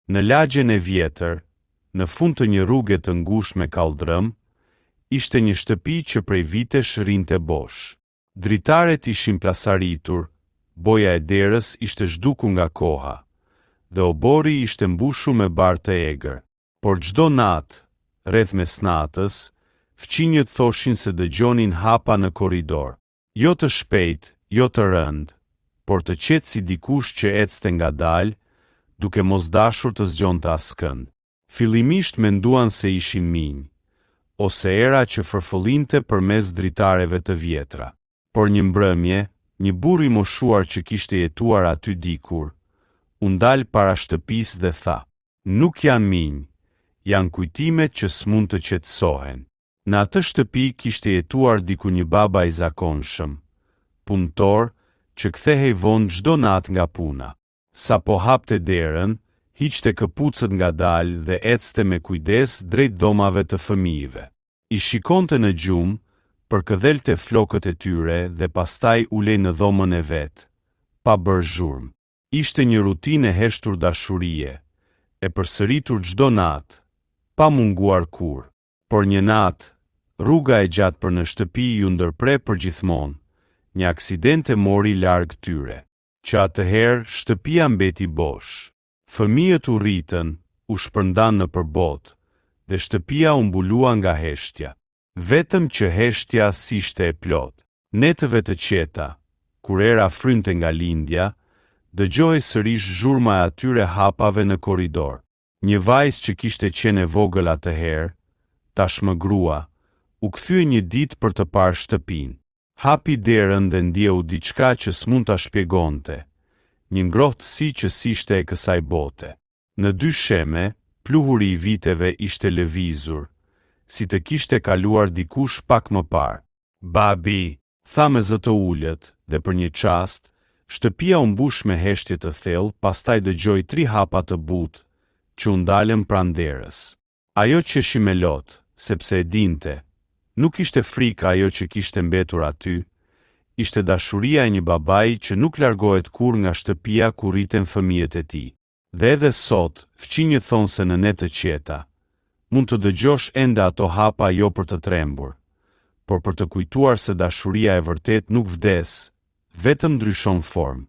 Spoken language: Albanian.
Në lagjen e vjetër, në fund të një rruge të ngushtë me kalldrëm, ishte një shtëpi që prej vitesh rrinte bosh. Dritaret ishin plasaritur, boja e derës ishte zhdukur nga koha, dhe oborri ishte mbushur me bar të egër. Por çdo natë, rreth mesnatës, fqinjët thoshin se dëgjonin hapa në korridor. Jo të shpejtë, jo të rëndë, por të qetë si dikush që ecte ngadalë, duke mos dashur të zgjonte askënd. Fillimisht menduan se ishin minj, ose era që fërfëllinte përmes dritareve të vjetra. Por një mbrëmje, një burrë i moshuar që kishte jetuar aty dikur, u ndal para shtëpisë dhe tha, Nuk janë minj, janë kujtimet që s'mund të qetësohen. Në atë shtëpi kishte jetuar diku një baba i zakonshëm, punëtor, që kthehej vonë çdo natë nga puna. Sapo hapte derën, hiqte këpucët ngadalë dhe ecte me kujdes drejt dhomave të fëmijëve. I shikonte në gjumë, përkëdhelte flokët e tyre dhe pastaj ulej në dhomën e vet, pa bërë zhurmë. Ishte një rutinë e heshtur dashurie, e përsëritur çdo natë, pa munguar kurrë. Por një natë, rruga e gjatë për në shtëpi iu ndërpre përgjithmonë, një aksident e mori larg tyre. Që atëherë, shtëpia mbeti bosh. Fëmijët u rritën, u shpërndanë nëpër botë, dhe shtëpia u mbulua nga heshtja. Vetëm që heshtja s'ishte e plotë. Netëve të qeta, kur era frynte nga lindja, dëgjohej sërish zhurma e atyre hapave në korridor. Një vajzë që kishte qenë e vogël atëherë, tashmë grua, u kthye një ditë për të parë shtëpinë. Hapi derën dhe ndjeu diçka që s'mund ta shpjegonte, një ngrohtësi që s'ishte e kësaj bote. Në dysheme, pluhuri i viteve ishte lëvizur, si të kishte kaluar dikush pak më parë. Babi! Tha me zë të ulët, dhe për një çast, shtëpia u mbush me heshtje të thellë, pastaj dëgjoi tri hapa të butë, që u ndalën pranë derës. Ajo qeshi me lot, sepse e dinte, nuk ishte frika ajo që kishte mbetur aty, ishte dashuria e një babai që nuk largohet kurrë nga shtëpia ku rriten fëmijët e tij. Dhe edhe sot, fqinjët thonë se në net të qeta, mund të dëgjosh ende ato hapa jo për të trembur, por për të kujtuar se dashuria e vërtetë nuk vdes, vetëm ndryshon formë.